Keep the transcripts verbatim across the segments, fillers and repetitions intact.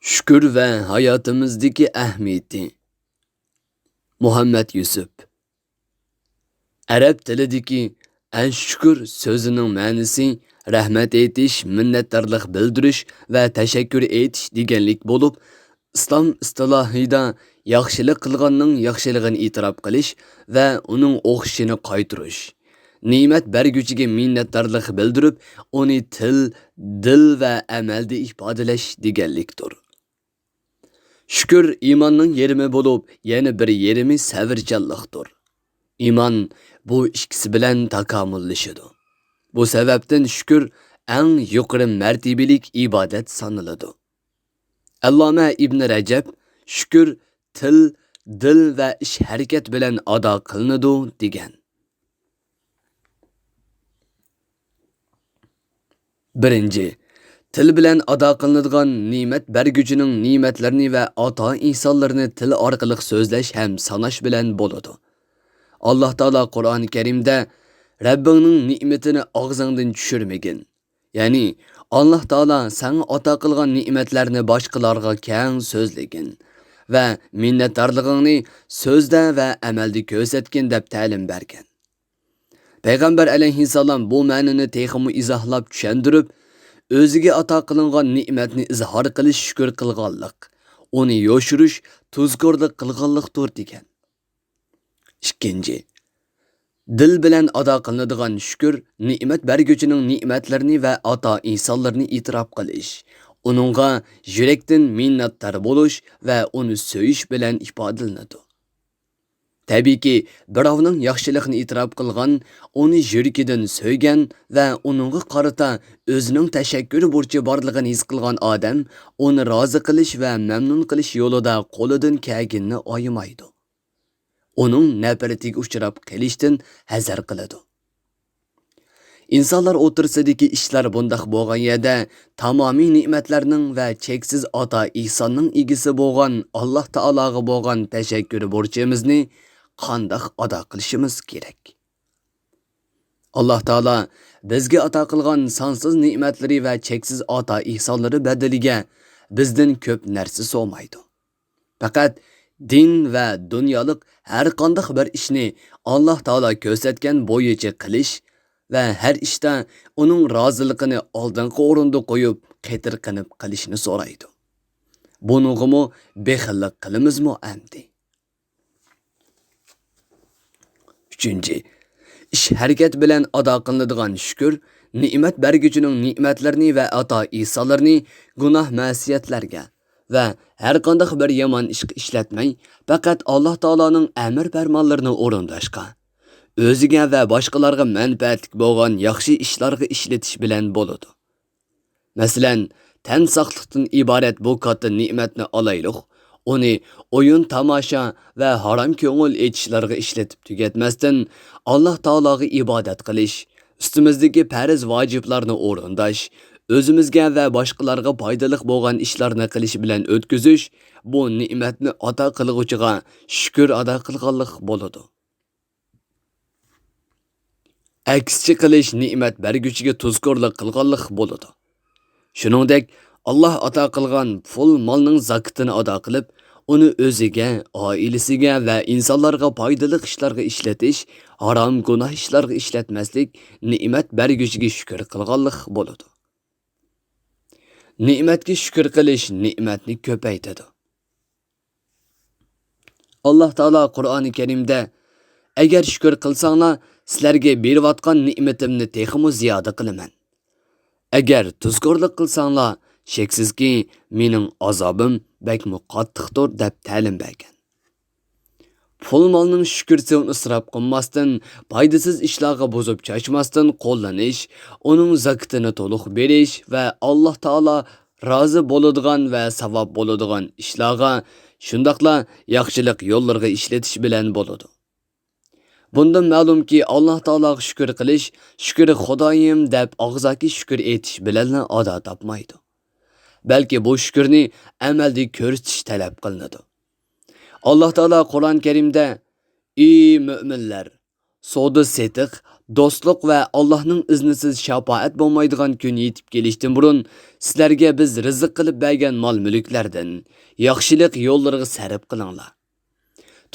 شۈكۈر ۋە ھاياتىمىزدىكى ئەھمىيىتى. مۇھەممەد يۈسۈپ. ئەرەب تىلىدىكى ئەششۈكۈر سۆزىنىڭ مەنىسى رەھمەت ئېيتىش، مىننەتدارلىق بىلدۈرۈش ۋە تەشەككۈر ئېيتىش دېگەنلىك بولۇپ، ئىسلام ئىستىلاھىدا ياخشىلىق قىلغاننىڭ ياخشىلىقىنى ئېتىراپ قىلىش ۋە ئۇنىڭ ئوخشىشىنى قايتۇرۇش، نېمەت بەرگۈچىگە مىننەتدارلىق بىلدۈرۈپ، ئۇنى تىل، دىل ۋە ئەمەلدە ئىپادىلەش دېگەنلىكتۇر. شۈكۈر ئىماننىڭ يېرىمى بولۇپ، يەنە بىر يېرىمى سەۋرچانلىقتۇر. ئىمان بۇ ئىككىسى بىلەن تاكامۇللىشىدۇ. بۇ سەۋەبتىن شۈكۈر ئەڭ يۇقىرى مەرتىبىلىك ئىبادەت سانىلىدۇ. ئەللامە ئىبن رەجەب، شۈكۈر تىل، دىل ۋە ئىش ھەرىكەت بىلەن ئادا قىلىنىدۇ، دېگەن. بىرىنچى، تىل بىلەن ئادا قىلىنىدىغان نېمەت بەرگۈچىنىڭ نېمەتلىرىنى ۋە ئاتا ئېھسانلىرىنى تىل ئارقىلىق سۆزلەش ھەم ساناش بىلەن بولىدۇ. ئاللاھ تائالا قۇرئان كەرىمدە، «رەببىڭنىڭ نېمىتىنى ئاغزىڭدىن چۈشۈرمىگىن.» يەنى، «ئاللاھ تائالا ساڭا ئاتا قىلغان نېمەتلەرنى باشقىلارغا كەڭ سۆزلىگىن ۋە مىننەتدارلىقىڭنى سۆزدە ۋە ئەمەلدە كۆرسەتكىن» دەپ تەلىم بەرگەن. پەيغەمبەر ئەلەيھىسسالام بۇ مەنىنى تېخىمۇ ئىزاھلاپ چۈشەندۈرۈپ، ئۆزىگە ئاتا قىلىنغان نېمەتنى ئىزھار قىلىش شۈكۈر قىلغانلىق، ئۇنى يوشۇرۇش تۇزكورلۇق قىلغانلىقتۇر، دېگەن. ئىككىنچى، دىل بىلەن ئادا قىلىنىدىغان شۈكۈر نېمەت بەرگۈچىنىڭ نېمەتلىرىنى ۋە ئاتا ئېھسانلىرىنى ئېتىراپ قىلىش، ئۇنىڭغا يۈرەكتىن مىننەتدار بولۇش ۋە ئۇنى سۆيۈش بىلەن ئىپادىلىنىدۇ. تەبىئىيكى، بىراۋنىڭ ياخشىلىقىنى ئېتىراپ قىلغان، ئۇنى يۈرىكىدىن سۆيگەن ۋە ئۇنىڭغا قارىتا ئۆزىنىڭ تەشەككۈر بۇرچى بارلىقىنى ھېس قىلغان ئادەم ئۇنى رازى قىلىش ۋە مەمنۇن قىلىش يولىدا قولىدىن كەلگىنىنى ئايىمايدۇ. ئۇنىڭ نەپرىتىگە ئۇچراپ قېلىشتىن ھەزەر قىلىدۇ. ئىنسانلار ئوتتۇرىسىدىكى ئىشلار بۇنداق بولغان يەردە، تامامىي نېمەتلەرنىڭ ۋە چەكسىز ئاتا ئېھساننىڭ ئىگىسى بولغان ئاللاھ تائالاغا بولغان تەشەككۈر بۇرچىمىزنى قانداق ئادا قىلىشىمىز كېرەك؟ ئاللاھ تائالا بىزگە ئاتا قىلغان سانسىز نېمەتلىرى ۋە چەكسىز ئاتا ئېھسانلىرى بەدىلىگە بىزدىن كۆپ نەرسە سورىمايدۇ. پەقەت دىن ۋە دۇنيالىق ھەر قانداق بىر ئىشنى ئاللاھ تائالا كۆرسەتكەن بويىچە قىلىش ۋە ھەر ئىشتا ئۇنىڭ رازىلىقىنى ئالدىنقى ئورۇندا قويۇپ، قېتىرقىنىپ قىلىشنى سورايدۇ. بۇنىڭغىمۇ بېخىللىق قىلىمىزمۇ ئەمدى؟ ئۈچىنچى، ئىش ھەرىكەت بىلەن ئادا قىلىنىدىغان شۈكۈر نېمەت بەرگۈچىنىڭ نېمەتلىرىنى ۋە ئاتا ئېھسانلىرىنى گۇناھ مەسىيەتلەرگە ۋە ھەر قانداق بىر يامان ئىشقا ئىشلەتمەي، پەقەت ئاللاھ تائالانىڭ ئەمر پەرمانلىرىنى ئورۇنداشقا، ئۆزىگە ۋە باشقىلارغا مەنپەئەتلىك بولغان ياخشى ئىشلارغا ئىشلىتىش بىلەن بولىدۇ. مەسىلەن، تەن ساقلىقتىن ئىبارەت بۇ كاتتا نېمەتنى ئالايلۇق، ئۇنى ئويۇن تاماشا ۋە ھارام كۆڭۈل ئېچىشلارغا ئىشلىتىپ تۈگەتمەستىن، ئاللاھ تائالاغا ئىبادەت قىلىش، ئۈستىمىزدىكى پەرز ۋاجىپلارنى ئورۇنداش، ئۆزىمىزگە ۋە باشقىلارغا پايدىلىق بولغان ئىشلارنى قىلىش بىلەن ئۆتكۈزۈش، بۇ نېمەتنى ئاتا قىلغۇچىغا شۈكۈر ئادا قىلغانلىق بولىدۇ. ئەكسىچە قىلىش نېمەت بەرگۈچىگە تۇزكورلۇق قىلغانلىق بولىدۇ. شۇنىڭدەك، ئاللاھ ئاتا قىلغان پۇل مالنىڭ زاكىتىنى ئادا قىلىپ، ئۇنى ئۆزىگە، ئائىلىسىگە ۋە ئىنسانلارغا پايدىلىق ئىشلارغا ئىشلىتىش، ھارام گۇناھ ئىشلارغا ئىشلەتمەسلىك نېمەت بەرگۈچىگە شۈكۈر قىلغانلىق بولىدۇ. نېمەتكە شۈكۈر قىلىش نېمەتنى كۆپەيتىدۇ. ئاللاھ تائالا قۇرئانى كەرىمدە، «ئەگەر شۈكۈر قىلساڭلار، سىلەرگە بېرىۋاتقان نېمىتىمنى تېخىمۇ زىيادە قىلىمەن. ئەگەر تۇزكورلۇق قىلساڭلار، شەكسىزكى، مېنىڭ ئازابىم بەكمۇ قاتتىقتۇر» دەپ تەلىم بەرگەن. پۇل مالنىڭ شۈكۈرسىن ئىسراپ قىلماستىن، پايدىسىز ئىشلارغا بۇزۇپ چاچماستىن قوللىنىش، ئۇنىڭ زاكىتىنى تولۇق بېرىش ۋە ئاللاھ تائالا رازى بولىدىغان ۋە ساۋاب بولىدىغان ئىشلارغا، شۇنداقلا ياخشىلىق يوللىرىغا ئىشلىتىش بىلەن بولىدۇ. بۇندىن مەلۇمكى، ئاللاھ تائالاغا شۈكۈر قىلىش، «شۈكۈر خۇدايىم» دەپ ئاغزاكى شۈكۈر ئېيتىش بىلەنلا ئادا تاپمايدۇ. بەلكى بۇ شۈكۈرنى ئەمەلدە كۆرسىتىش تەلەپ قىلىنىدۇ. ئاللاھ تائالا قۇرئان كەرىمدە، «ئى مۆمىنلەر! سودا سېتىق، دوستلۇق ۋە ئاللاھنىڭ ئىزنىسىز شاپائەت بولمايدىغان كۈن يېتىپ كېلىشتىن بۇرۇن، سىلەرگە بىز رىزىق قىلىپ بەرگەن مال-مۈلۈكلەردىن ياخشىلىق يوللىرىغا سەرپ قىلىڭلار.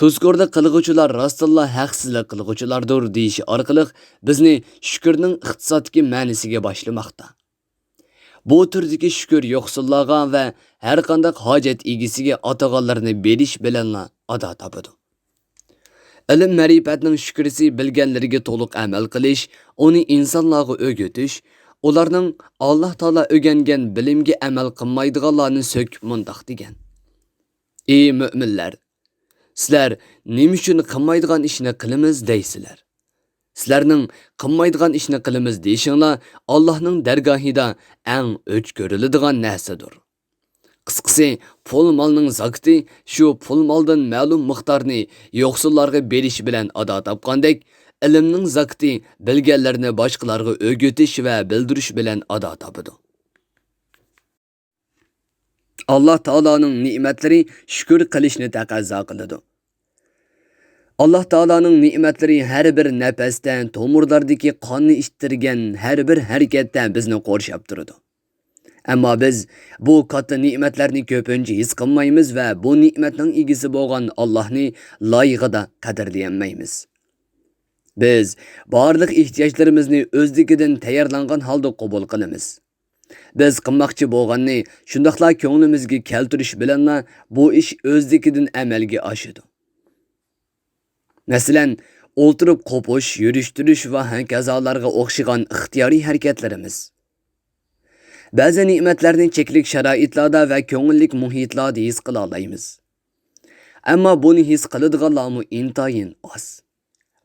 تۇزكورلۇق قىلغۇچىلار راستتىنلا ھەقسىزلىق قىلغۇچىلاردۇر دېيىشى ئارقىلىق بىزنى شۈكۈرنىڭ ئىقتىسادتىكى مەنىسىگە باشلىماقتا. بۇ تۈردىكى شۈكۈر يوقسۇللارغا ۋە ھەرقانداق ھاجەت ئىگىسىگە ئاتىغانلىرىنى بېرىش بىلەنلا ئادا تاپىدۇ. ئىلىم-مەرىپەتنىڭ شۈكرىسى بىلگەنلىرىگە تولۇق ئەمەل قىلىش، ئۇنى ئىنسانلارغا ئۆگىتىش، ئۇلارنىڭ ئاللاھ تائالا ئۆگەنگەن بىلىمگە ئەمەل قىلمايدىغانلارنى سۆكۈپ مۇنداق دېگەن: ئى مۆمىنلەر! سىلەر نېمە ئۈچۈن قىلمايدىغان ئىشنى قىلىمىز دەيسىلەر؟ سىلەرنىڭ قىلمايدىغان ئىشنى قىلىمىز دېيىشىڭلار ئاللاھنىڭ دەرگاھىدا ئەڭ ئۆچ كۆرۈلىدىغان نەرسىدۇر. قىسقىسى، پۇل مالنىڭ زاكىتى شۇ پۇل مالدىن مەلۇم مىقدارنى يوقسۇللارغا بېرىش بىلەن ئادا تاپقاندەك، ئىلىمنىڭ زاكىتى بىلگەنلىرىنى باشقىلارغا ئۆگىتىش ۋە بىلدۈرۈش بىلەن ئادا تاپىدۇ. ئاللاھ تائالانىڭ نېمەتلىرى شۈكۈر قىلىشنى تەقەززا قىلىدۇ. ئاللاھ تائالانىڭ نېمەتلىرى ھەر بىر نەپەستە، تومۇرلاردىكى قاننى ئىتتىرگەن ھەر بىر ھەرىكەتتە بىزنى قورشاپ تۇرىدۇ. ئەمما بىز بۇ كاتتا نېمەتلەرنى كۆپىنچە ھېس قىلمايمىز ۋە بۇ نېمەتنىڭ ئىگىسى بولغان ئاللاھنى لايىقىدا قەدىرلىيەلمەيمىز. بىز بارلىق ئېھتىياجلىرىمىزنى ئۆزلۈكىدىن تەييارلانغان ھالدا قوبۇل قىلىمىز. بىز قىلماقچى بولغاننى شۇنداقلا كۆڭلىمىزگە كەلتۈرۈش بىلەنلا بۇ ئىش ئۆزلۈكىدىن ئەمەلگە ئاشىدۇ. مەسىلەن، ئولتۇرۇپ قوپۇش، يۈرۈشتۈرۈش ۋە ھەكازالارغا ئوخشىغان ئىختىيارىي ھەرىكەتلىرىمىز. بەزى نېمەتلەرنى چەكلىك شارائىتلاردا ۋە كۆڭۈللۈك مۇھىتلاردا ھېس قىلالايمىز. ئەمما بۇنى ھېس قىلىدىغانلارمۇ ئىنتايىن ئاز.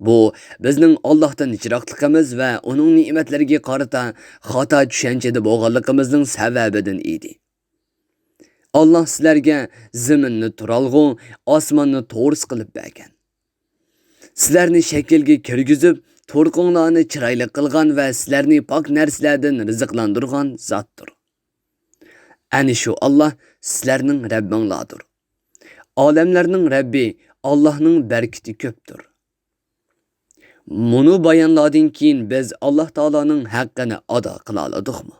بۇ بىزنىڭ ئاللاھتىن يىراقلىقىمىز ۋە ئۇنىڭ نېمەتلىرىگە قارىتا خاتا چۈشەنچىدە بولغانلىقىمىزنىڭ سەۋەبىدىن ئىدى. ئاللاھ سىلەرگە زېمىننى تۇرالغۇ، ئاسماننى توغرىسى قىلىپ بەرگەن. سىلەرنى شەكىلگە كىرگۈزۈپ، تۇرقۇڭلارنى چىرايلىق قىلغان ۋە سىلەرنى پاك نەرسىلەردىن رىزىقلاندۇرغان زاتتۇر. ئەنە شۇ ئاللاھ سىلەرنىڭ رەببىڭلاردۇر. ئالەملەرنىڭ رەببى ئاللاھنىڭ بەرىكىتى كۆپتۇر. مۇنۇ بايانلاردىن كېيىن بىز ئاللاھ تائالانىڭ ھەققىنى ئادا قىلالىدۇقمۇ؟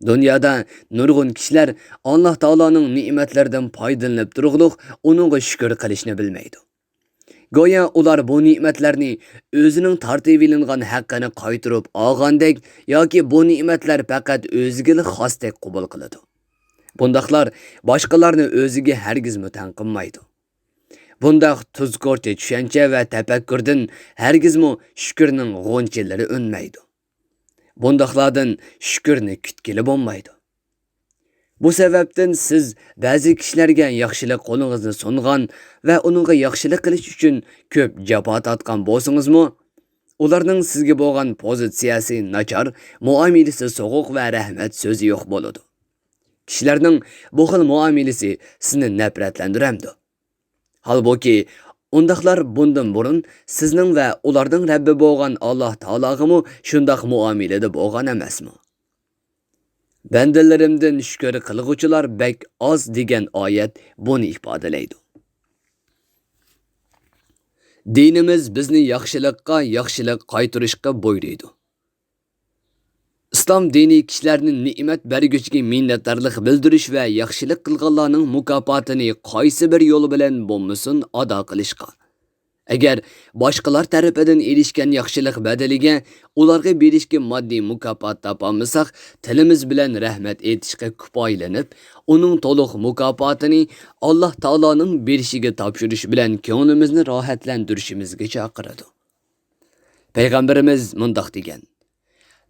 دۇنيادا نۇرغۇن كىشىلەر ئاللاھ تائالانىڭ نېمەتلىرىدىن پايدىلىنىپ تۇرۇقلۇق ئۇنىڭغا شۈكۈر قىلىشنى بىلمەيدۇ. گويا ئۇلار بۇ نېمەتلەرنى ئۆزىنىڭ تارتىۋېلىنغان ھەققىنى قايتۇرۇپ ئالغاندەك ياكى بۇ نېمەتلەر پەقەت ئۆزىگىلا خاستەك قوبۇل قىلىدۇ. بۇنداقلار باشقىلارنى ئۆزىگە ھەرگىزمۇ تەڭ قىلمايدۇ. بۇنداق تۇزكورچە چۈشەنچە ۋە تەپەككۇردىن ھەرگىزمۇ شۈكۈرنىڭ غۇنچىلىرى ئۈنمەيدۇ. بۇنداقلاردىن شۈكۈرنى كۈتكىلى بولمايدۇ. بۇ سەۋەبتىن سىز بەزى كىشىلەرگە ياخشىلىق قولىڭىزنى سۇنغان ۋە ئۇنىڭغا ياخشىلىق قىلىش ئۈچۈن كۆپ جاپا تارتقان بولسىڭىزمۇ، ئۇلارنىڭ سىزگە بولغان پوزىتسىيەسى ناچار، مۇئامىلىسى سوغۇق ۋە رەھمەت سۆزى يوق بولىدۇ. كىشىلەرنىڭ بۇ خىل مۇئامىلىسى سىزنى نەپرەتلەندۈرەمدۇ؟ ھالبۇكى، ئۇنداقلار بۇندىن بۇرۇن سىزنىڭ ۋە ئۇلارنىڭ رەببى بولغان ئاللاھ تائالاغىمۇ شۇنداق مۇئامىلىدە بولغان ئەمەسمۇ؟ بەندىلىرىمدىن شۈكۈر قىلغۇچىلار بەك ئاز دېگەن ئايەت بۇنى ئىپادىلەيدۇ. دىنىمىز بىزنى ياخشىلىققا ياخشىلىق قايتۇرۇشقا بۇيرۇيدۇ. ئىسلام دىنى كىشىلەرنى نېمەت بەرگۈچىگە مىننەتدارلىق بىلدۈرۈش ۋە ياخشىلىق قىلغانلارنىڭ مۇكاپاتىنى قايسى بىر يول بىلەن بولمىسۇن ئادا قىلىشقا، ئەگەر باشقىلار تەرىپىدىن ئېرىشكەن ياخشىلىق بەدىلىگە ئۇلارغا بېرىشكە ماددىي مۇكاپات تاپالمىساق، تىلىمىز بىلەن رەھمەت ئېيتىشقا كۇپايىلىنىپ، ئۇنىڭ تولۇق مۇكاپاتىنى ئاللاھ تائالانىڭ بېرىشىگە تاپشۇرۇش بىلەن كۆڭلىمىزنى راھەتلەندۈرۈشىمىزگە چاقىرىدۇ. پەيغەمبىرىمىز مۇنداق دېگەن: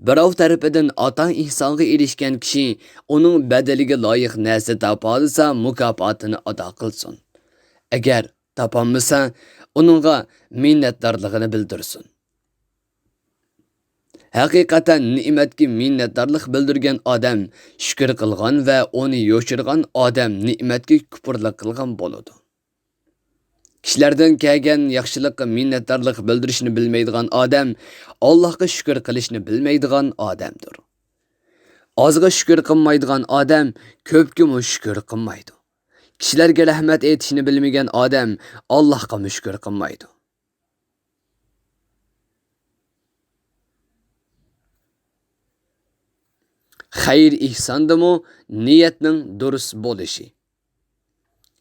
بىراۋ تەرىپىدىن ئاتا ئېھسانغا ئېرىشكەن كىشى ئۇنىڭ بەدىلىگە لايىق نەرسە تاپالىسا، مۇكاپاتىنى ئادا قىلسۇن. ئەگەر تاپالمىسا، ئۇنىڭغا مىننەتدارلىقىنى بىلدۈرسۇن. ھەقىقەتەن نېمەتكە مىننەتدارلىق بىلدۈرگەن ئادەم شۈكۈر قىلغان ۋە ئۇنى يوشۇرغان ئادەم نېمەتكە كۇپۇرلۇق قىلغان بولىدۇ. كىشىلەردىن كەلگەن ياخشىلىققا مىننەتدارلىق بىلدۈرۈشنى بىلمەيدىغان ئادەم ئاللاھقا شۈكۈر قىلىشنى بىلمەيدىغان ئادەمدۇر. ئازغا شۈكۈر قىلمايدىغان ئادەم كۆپكىمۇ شۈكۈر قىلمايدۇ. كىشىلەرگە رەھمەت ئېيتىشنى بىلمىگەن ئادەم ئاللاھقىمۇ شۈكۈر قىلمايدۇ. خەير-ئېھساندىمۇ نىيەتنىڭ دۇرۇس بولۇشى.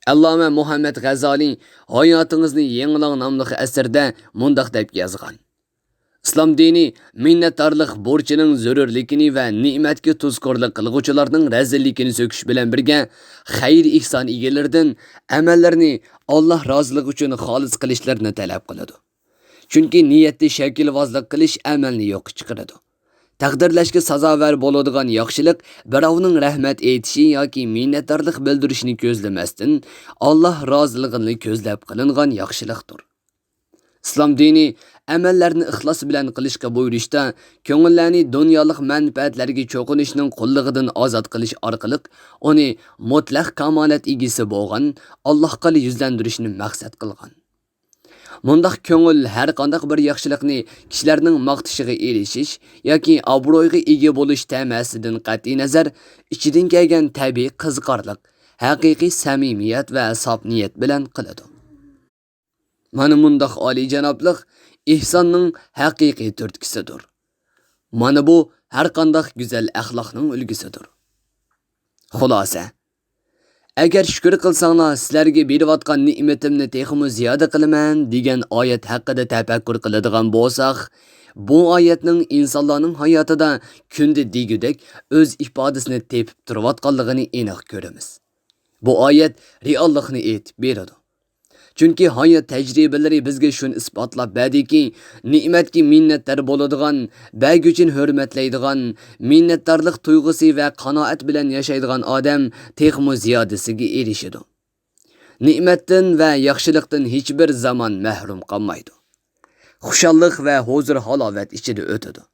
ئەللامە مۇھەممەد غەزالىي ھاياتىڭىزنى يېڭىلاڭ ناملىق ئەسىرىدە مۇنداق دەپ يازغان: ئىسلام دىنى مىننەتدارلىق بۇرچىنىڭ زۆرۈرلۈكىنى ۋە نېمەتكە تۇزكورلۇق قىلغۇچىلارنىڭ رەزىللىكىنى سۆكۈش بىلەن بىرگە، خەير-ئېھسان ئىگىلىرىدىن ئەمەللىرىنى ئاللا رازىلىقى ئۈچۈن خالىس قىلىشلىرىنى تەلەپ قىلىدۇ. چۈنكى نىيەتتە شەكىلۋازلىق قىلىش ئەمەلنى يوققا چىقىرىدۇ. تەقدىرلەشكە سازاۋەر بولىدىغان ياخشىلىق بىراۋنىڭ رەھمەت ئېيتىشى ياكى مىننەتدارلىق بىلدۈرۈشىنى كۆزلىمەستىن، ئاللا رازىلىقىنى كۆزلەپ قىلىنغان ياخشىلىقتۇر. ئىسلام دىنى ئەمەللەرنى ئىخلاس بىلەن قىلىشقا بۇيرۇشتا، كۆڭۈللەرنى دۇنيالىق مەنپەئەتلەرگە چوقۇنۇشنىڭ قۇللۇقىدىن ئازاد قىلىش ئارقىلىق، ئۇنى مۇتلەق كامالەت ئىگىسى بولغان ئاللاھقا يۈزلەندۈرۈشنى مەقسەت قىلغان. مۇنداق كۆڭۈل ھەر قانداق بىر ياخشىلىقنى كىشىلەرنىڭ ماختىشىغا ئېرىشىش ياكى ئابرۇيغا ئىگە بولۇش تەمەسىدىن قەتئىينەزەر، ئىچىدىن كەلگەن تەبىئىي قىزىقارلىق، ھەقىقىي سەمىمىيەت ۋە ساپ نىيەت بىلەن قىلىدۇ. مانا مۇنداق ئالىيجانابلىق ئېھساننىڭ ھەقىقىي تۈرتكىسىدۇر. مانا بۇ ھەر قانداق گۈزەل ئەخلاقنىڭ ئۈلگىسىدۇر. خۇلاسە، ئەگەر شۈكۈر قىلساڭلار، سىلەرگە بېرىۋاتقان نېمىتىمنى تېخىمۇ زىيادە قىلىمەن دېگەن ئايەت ھەققىدە تەپەككۇر قىلىدىغان بولساق، بۇ ئايەتنىڭ ئىنسانلارنىڭ ھاياتىدا كۈندە دېگۈدەك ئۆز ئىپادىسىنى تېپىپ تۇرۇۋاتقانلىقىنى ئېنىق كۆرىمىز. بۇ ئايەت رېئاللىقنى ئېيتىپ بېرىدۇ. چۈنكى ھايات تەجرىبىلىرى بىزگە شۇنى ئىسپاتلاپ بەردىكى، نېمەتكە مىننەتدار بولىدىغان، بەرگۈچىنى ھۆرمەتلەيدىغان، مىننەتدارلىق تۇيغۇسى ۋە قانائەت بىلەن ياشايدىغان ئادەم تېخىمۇ زىيادىسىگە ئېرىشىدۇ. نېمەتتىن ۋە ياخشىلىقتىن ھېچبىر زامان مەھرۇم قالمايدۇ. خۇشاللىق ۋە ھۇزۇر-ھالاۋەت ئىچىدە ئۆتىدۇ.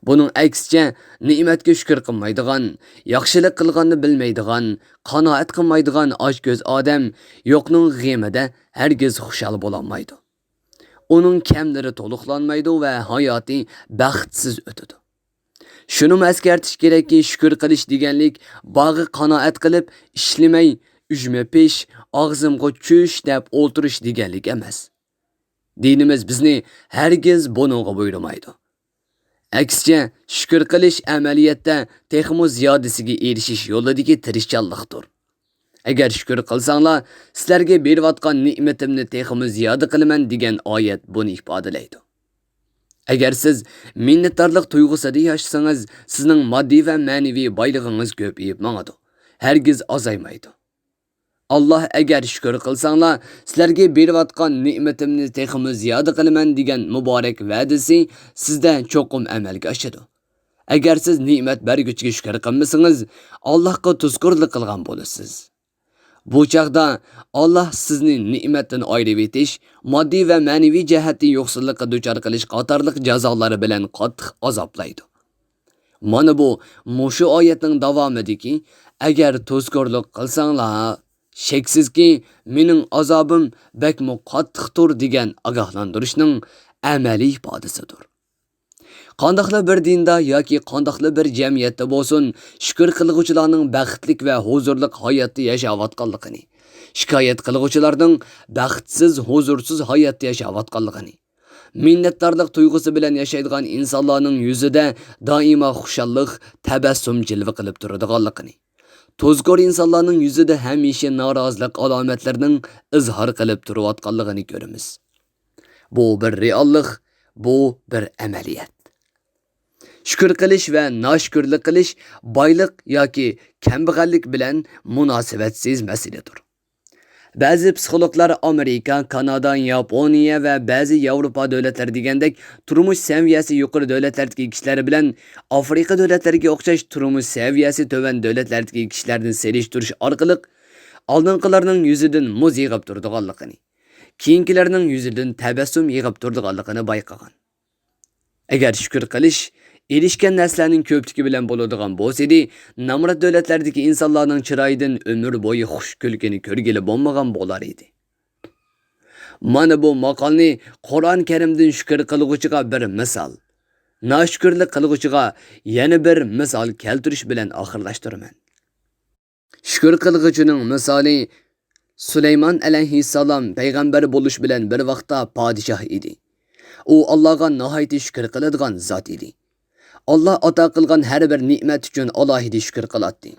بۇنىڭ ئەكسىچە، نېمەتكە شۈكۈر قىلمايدىغان، ياخشىلىق قىلغاننى بىلمەيدىغان، قانائەت قىلمايدىغان ئاچكۆز ئادەم يوقنىڭ غېمىدە ھەرگىز خۇشال بولالمايدۇ. ئۇنىڭ كەملىرى تولۇقلانمايدۇ ۋە ھاياتى بەختسىز ئۆتىدۇ. شۇنىمۇ ئەسكەرتىش كېرەككى، شۈكۈر قىلىش دېگەنلىك بارغا قانائەت قىلىپ، ئىشلىمەي، ئۈجمە پىش، ئاغزىمغا چۈش دەپ ئولتۇرۇش دېگەنلىك ئەمەس. دىنىمىز بىزنى ھەرگىز بۇنىڭغا بۇيرۇمايدۇ. ئەكسىچە، شۈكۈر قىلىش ئەمەلىيەتتە تېخىمۇ زىيادىسىگە ئېرىشىش يولىدىكى تىرىشچانلىقتۇر. ئەگەر شۈكۈر قىلساڭلار، سىلەرگە بېرىۋاتقان نېمىتىمنى تېخىمۇ زىيادە قىلىمەن دېگەن ئايەت بۇنى ئىپادىلەيدۇ. ئەگەر سىز مىننەتدارلىق تۇيغۇسىدا ياشىسىڭىز، سىزنىڭ ماددىي ۋە مەنىۋى بايلىقىڭىز كۆپىيىپ ماڭىدۇ، ھەرگىز ئازايمايدۇ. ئاللاھ، ئەگەر شۈكۈر قىلساڭلار، سىلەرگە بېرىۋاتقان نېمىتىمنى تېخىمۇ زىيادە قىلىمەن دېگەن مۇبارەك ۋەدىسى سىزدە چوقۇم ئەمەلگە ئاشىدۇ. ئەگەر سىز نېمەت بەرگۈچىگە شۈكۈر قىلمىسىڭىز، ئاللاھقا تۇزكورلۇق قىلغان بولىسىز. بۇ چاغدا ئاللاھ سىزنى نېمەتتىن ئايرىۋېتىش، ماددىي ۋە مەنىۋى جەھەتتىن يوقسۇللۇققا دۇچار قىلىش قاتارلىق جازالار بىلەن قاتتىق ئازابلايدۇ. مانا بۇ مۇشۇ ئايەتنىڭ داۋامىدىكى، ئەگەر تۇزكورلۇق قىلساڭلار، شەكسىزكى، مېنىڭ ئازابىم بەكمۇ قاتتىقتۇر دېگەن ئاگاھلاندۇرۇشنىڭ ئەمەلىي ئىپادىسىدۇر. قانداقلا بىر دىندا ياكى قانداقلا بىر جەمئىيەتتە بولسۇن، شۈكۈر قىلغۇچىلارنىڭ بەختلىك ۋە ھۇزۇرلۇق ھاياتتا ياشاۋاتقانلىقىنى، شىكايەت قىلغۇچىلارنىڭ بەختسىز، ھۇزۇرسىز ھاياتتا ياشاۋاتقانلىقىنى، مىننەتدارلىق تۇيغۇسى بىلەن ياشايدىغان ئىنسانلارنىڭ يۈزىدە دائىما خۇشاللىق، تەبەسسۇم جىلۋە قىلىپ تۇرىدىغانلىقىنى، تۇزكور ئىنسانلارنىڭ يۈزىدە ھەمىشە نارازىلىق ئالامەتلىرىنىڭ ئىزھار قىلىپ تۇرۇۋاتقانلىقىنى كۆرىمىز. بۇ بىر رېئاللىق، بۇ بىر ئەمەلىيەت. شۈكۈر قىلىش ۋە ناشۈكۈرلۈك قىلىش بايلىق ياكى كەمبەغەللىك بىلەن مۇناسىۋەتسىز مەسىلىدۇر. بەزى پسىخولوگلار ئامېرىكا، كانادا، ياپونىيە ۋە بەزى ياۋروپا دۆلەتلىرى دېگەندەك تۇرمۇش سەۋىيەسى يۇقىرى دۆلەتلەردىكى كىشىلەر بىلەن ئافرىقا دۆلەتلىرىگە ئوخشاش تۇرمۇش سەۋىيەسى تۆۋەن دۆلەتلەردىكى كىشىلەرنى سېلىشتۇرۇش ئارقىلىق، ئالدىنقىلارنىڭ يۈزىدىن مۇز يېغىپ تۇرىدىغانلىقىنى، كېيىنكىلەرنىڭ يۈزىدىن تەبەسسۇم يېغىپ تۇرىدىغانلىقىنى بايقىغان. ئەگەر شۈكۈر قىلىش ئېرىشكەن نەرسىلەرنىڭ كۆپلۈكى بىلەن بولىدىغان بولسىدى، نامرات دۆلەتلەردىكى ئىنسانلارنىڭ چىرايىدىن ئۆمۈر بويى خۇش كۈلكىنى كۆرگىلى بولمىغان بولار ئىدى. مانا بۇ ماقالنى قۇرئان كەرىمدىن شۈكۈر قىلغۇچىغا بىر مىسال، ناشۈكۈرلۈك قىلغۇچىغا يەنە بىر مىسال كەلتۈرۈش بىلەن ئاخىرلاشتۇرىمەن. شۈكۈر قىلغۇچىنىڭ مىسالى سۇلايمان ئەلەيھىسسالام پەيغەمبەر بولۇش بىلەن بىر ۋاقىتتا پادىشاھ ئىدى. ئۇ ئاللاغا ناھايىتى شۈكۈر قىلىدىغان زات ئىدى. ئاللا ئاتا قىلغان ھەر بىر نېمەت ئۈچۈن ئالاھىدە شۈكۈر قىلاتتى.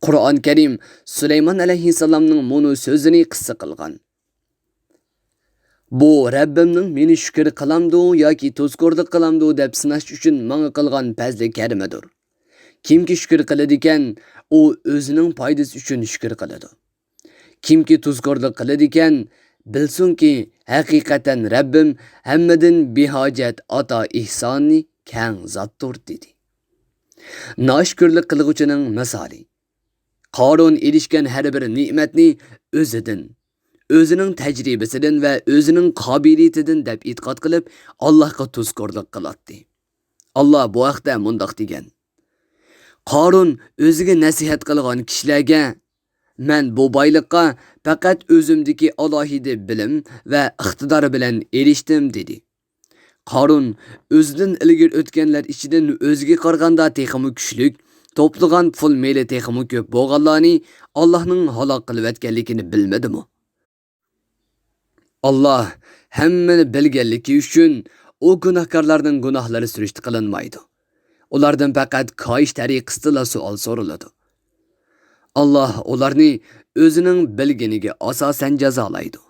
قۇرئان كەرىم سۇلايمان ئەلەيھىسسالامنىڭ مۇنۇ سۆزىنى قىسسە قىلغان. بۇ رەببىمنىڭ مېنى شۈكۈر قىلامدۇ ياكى تۇزكورلۇق قىلامدۇ دەپ سىناش ئۈچۈن ماڭا قىلغان پەزلى كەرىمىدۇر. كىمكى شۈكۈر قىلىدىكەن، ئۇ ئۆزىنىڭ پايدىسى ئۈچۈن شۈكۈر قىلىدۇ. كىمكى تۇزكورلۇق قىلىدىكەن، بىلسۇنكى، ھەقىقەتەن رەببىم ھەممىدىن بىھاجەت ئاتا ئېھسانى كەڭ زاتتۇر، دېدى. ناشۈكۈرلۈك قىلغۇچىنىڭ مىسالى. قارۇن ئېرىشكەن ھەر بىر نېمەتنى ئۆزىدىن، ئۆزىنىڭ تەجرىبىسىدىن ۋە ئۆزىنىڭ قابىلىيىتىدىن دەپ ئېتىقاد قىلىپ، ئاللاھقا تۇزكورلۇق قىلاتتى. ئاللا بۇ ھەقتە مۇنداق دېگەن: «قارۇن ئۆزىگە نەسىھەت قىلغان كىشىلەرگە، مەن بۇ بايلىققا پەقەت ئۆزۈمدىكى ئالاھىدە بىلىم ۋە ئىقتىدار بىلەن ئېرىشتىم» دېدى. قارۇن ئۆزىدىن ئىلگىرى ئۆتكەنلەر ئىچىدىن ئۆزىگە قارىغاندا تېخىمۇ كۈچلۈك، توپلىغان پۇل مېلى تېخىمۇ كۆپ بولغانلارنى ئاللاھنىڭ ھالاك قىلىۋەتكەنلىكىنى بىلمىدىمۇ؟ ئاللا ھەممىنى بىلگەنلىكى ئۈچۈن ئۇ گۇناھكارلارنىڭ گۇناھلىرى سۈرۈشتە قىلىنمايدۇ. ئۇلاردىن پەقەت كايىش تەرىقىسىدىلا سوئال سورىلىدۇ. ئاللا ئۇلارنى ئۆزىنىڭ بىلگىنىگە ئاساسەن جازالايدۇ.